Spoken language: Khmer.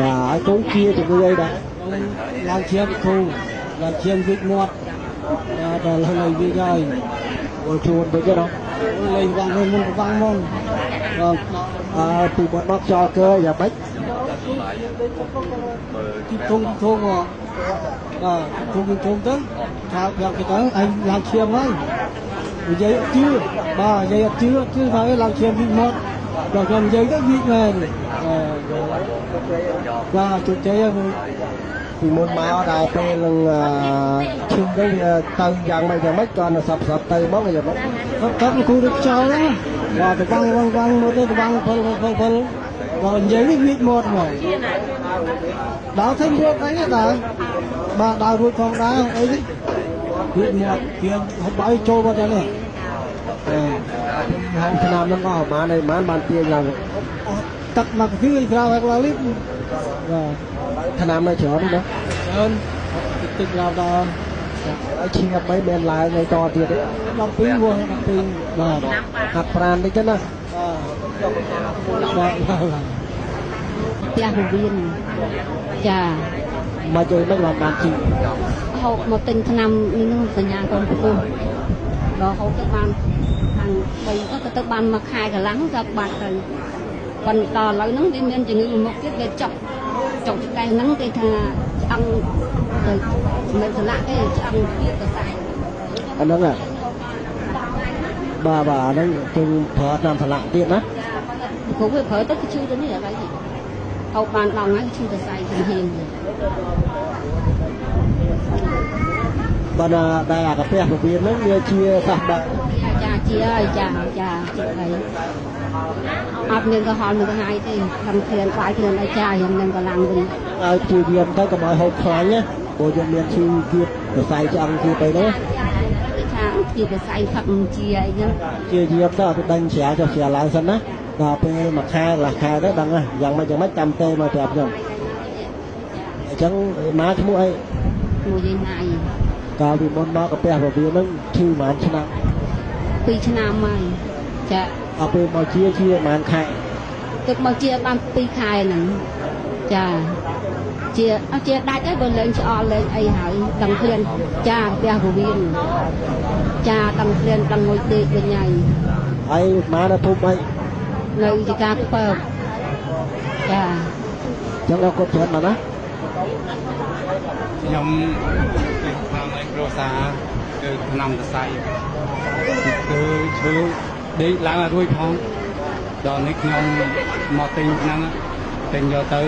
បាទហើយកូនជាជំងឺអីដែរ ឡើងឈាមគ្រូឡើងឈាមវិចមាត់ដល់ហើយវិចហើយ វល់ខ្លួនវិញណា លេងវាំងមុនវាំងមុន បាទអើពីបាត់មកចោលកើយ៉ាងម៉េច ទីធំធំមកបាទធំធំទៅថាប្រាប់គេទៅអញឡើងឈាមហើយនិយាយអត់ជឿបាទនិយាយអត់ជឿជឿថាឡើងឈាមវិចមាត់ដល់ខ្ញុំនិយាយទៅវិចមែនបាទជោគជ័យហើយ ពីមុនមកដល់ពេលនឹងឈឺទៅវាទៅយ៉ាងម៉េចយ៉ាងម៉េចក៏សັບសັບទៅមកយ៉ាងម៉េច សັບគ្រូដូចចោលណាបាទទៅវាំងវាំងវាំងមកទៅវាំងផលផលផលដល់និយាយនេះវិចមាត់មកដល់ទៅរួចអីដែរបាទដល់រួចផងដែរអីនេះវិចមាត់ទៀនហូបបាយចូលមកទៅនេះ ហូបឆ្នាំហ្នឹងអស់ប្រហែលអីប្រហែលបានទាញឡើង ទឹកមកគឺក្រៅហើយលីបបាទ ឆ្នាំនៅច្រើនណា ច្រើនតិចឡើងដល់ ហើយឈាមអីមានឡើងអីតទៀតទេ 12វង12បាទ ហាត់ប្រានតិចទៅណា បាទបាទ ផ្ទះពវៀនចា មកជួយមិនបានបានជី ហូបមកទិញថ្នាំនេះនោះសញ្ញាកូនប្រពន្ធដល់ហូបទៅបានខាង3ទៅបានមួយខែកន្លះក៏បាត់ទៅប៉ុន្តែឥឡូវហ្នឹងវាមានជំងឺមុខទៀតវាចុកចុកឆ្កេះហ្នឹងគេថាឆ្អឹងទៅមិនស្លាក់ទេឆ្អឹងទៀតសរសៃ អាហ្នឹងបាទបាទអាហ្នឹងគឺប្រើថ្នាំស្លាក់ទៀតណា គ្រូវាប្រើទៅគឺឈឺទៅនេះឥឡូវហូបបាន10ថ្ងៃឈឺសរសៃជំហាន បាទដែលអាកាពះពវៀនហ្នឹងវាជាសះបាទ ចាជាហើយចាចាជាហើយអត់មានកំហល់មានកំហាយទេខំគ្លៀនបាយគ្លៀនអីចាខ្ញុំនឹងកម្លាំងវិញ ឲ្យព្យាយាមទៅកុំឲ្យហូបខ្លាញ់ណាព្រោះយើងមានឈឺទៀតសរសៃឆ្អឹងទៀតទៅនោះ គេថាជាសរសៃផឹកជាអីចឹង ព្យាយាមទៅឲ្យទៅដេញជ្រាលចុះជ្រាលឡើងសិនណាដល់ពេលមួយខែកន្លះខែទៅដឹងយ៉ាងម៉េចយ៉ាងម៉េចតាមទេមកប្រាប់ខ្ញុំអញ្ចឹងមកឈ្មោះអី មួយយាយណៃ កាលពីមុនមកកាពះពវៀនហ្នឹងឈឺប្រហែលឆ្នាំ 2ឆ្នាំហើយចា ដល់ពេលមកជាជាប្រហែលខែ ទឹកមកជាបាន2ខែហ្នឹងចាជាអត់ជាដាច់ហើយបើលេងឆ្អល់លេងអីហើយដឹងឃ្លានចាផ្ទះពវៀនចាដឹងឃ្លានដឹងមួយទេវិញហើយ ហើយមកនៅភូមិអី នៅជាការខ្ពើបចា ចឹងអរគុណច្រើនណាស់ណា ខ្ញុំខាងឯគ្រួសារគឺឆ្នាំសរសៃគឺឈឺដេកឡើងឲ្យរួចផងដល់នេះខ្ញុំមកទិញហ្នឹងទិញយកទៅ